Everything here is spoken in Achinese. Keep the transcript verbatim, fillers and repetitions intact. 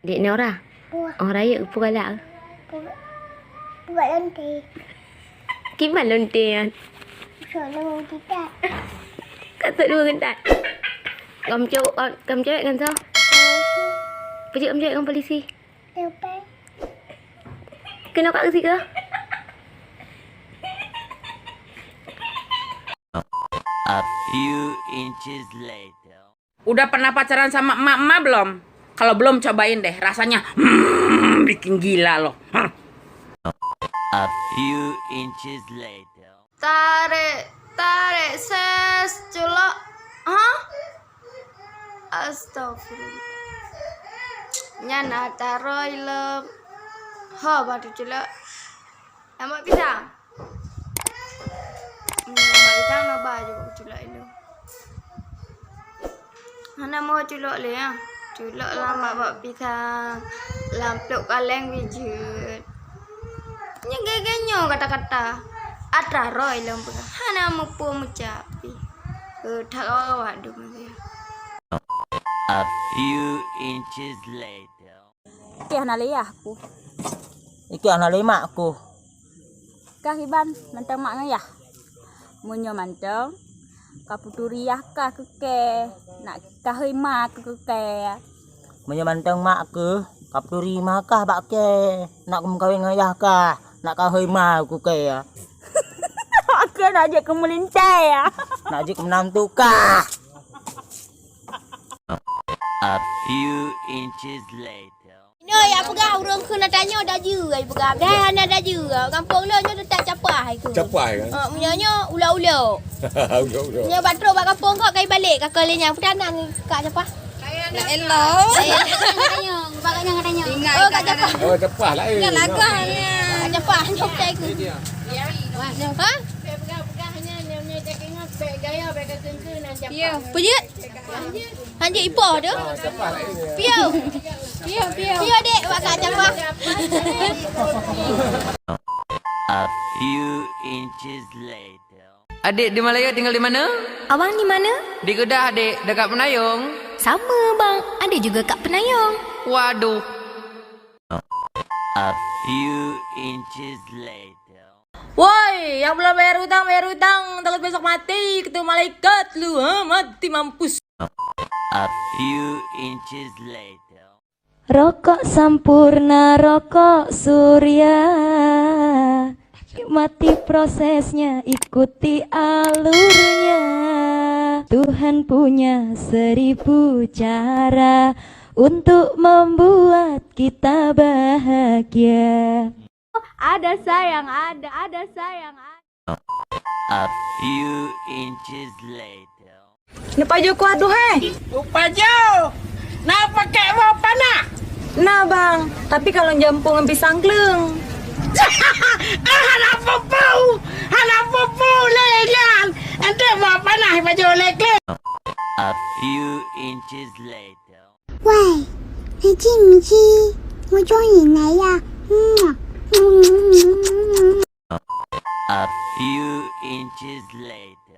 Dek Nora. Wah. Oh, rayeuk peue galak? Peue, peue lonte. Kiban lonte nyan? Sok lôn kitab. Ka sot lôn kitab. Kam cewek, kam, kam cewek ngon soe? Polisi. Peue jeuet kam cewek ngon polisi? Lepas. Keunoe ka geusigoe? A few inches later. Udah pernah pacaran sama emak-emak belum? Kalau belum, cobain deh, rasanya, hmm, bikin gila loh. Hmm. A few inches later. Tarék, tarék, ses, culok. Hah? Astagfirullah. Nyan na taroe lom. Ho, batu culok. Nama pisang? Hmm, nama pisang na ba ju culok ilong. Hana mo culok lé, ah. Culok lam bak-bak pisang, lam plôk kaleng bijeuet. Nyan gaya-gaya nyoe kata-kata. Atra roe lom peugah. Hana muphom meucap pih. Eh, that kawa-kawa dum dia. A few inches later. Ikeh hana lé yah ku. Ikeh hana lé mak ku. Kah iban mantong mak ngon yah. Meunyoe mantong, ka peuturi yah kah keu kèe, nak kahôi ma keu keu kèe. Meunyoe mantong mak keu, ka peuturi ma kah bak kèe, nak kumeukawen ngon yah kah, nak kahôi ma keu kèe. Oke, nak jeuet keu meulintèe ya. Nak jeuet keu meunantu kah. A few inches later. Inoe ya peugah ureueng kheun na tanyoe daju ai peugah. Dah hana daju. Gampông lôn nyoe teutap capah ai kheun. Capah ai kan? Ha, meunyoe nyoe ulok-ulok. Ulok-ulok. Nyoe bak trok bak gampông kok kai balek ka keu lé nyang peutanang ka capah. Nak elok. Ingat oh, ka capah. Oh, capah lain. Ingat lagah ni. Ka capah nyoe kai kheun. Ha? Ya. Peujeuet? Hanjeuet ipoh tu. Piu. Piu, piu. Piu dek, wak ka capah. A few inches later. Adik di Malaya tinggal di mana? Abang di mana? Di Kedah, Adik. Dekat Penayong. Sama, Bang. Adik juga kat Penayong. Waduh. A few inches later. Woi, nyang belum bayar utang, bayar utang. Takut besok mati, ketemu malaikat lu, ha? Mati mampus. A few inches later. Rokok Sampoerna, rokok Surya. Nikmati prosesnya, ikuti alurnya. Tuhan punya seribu cara untuk membuat kita bahagia. Ada sayang, ada, ada sayang, ada. A few inches later. Neupajoh kuah duhai? Upajoh! Na pakai boh panah? Na, Bang. Tapi kalau jampung ngon pisang kleueng. Ah, hana peue-peue! Hana peue-peue lé nyan! Enteuk boh panah pajoh lé kleueng. A few inches later. Wai, najing ji, mujui naya. A few inches later.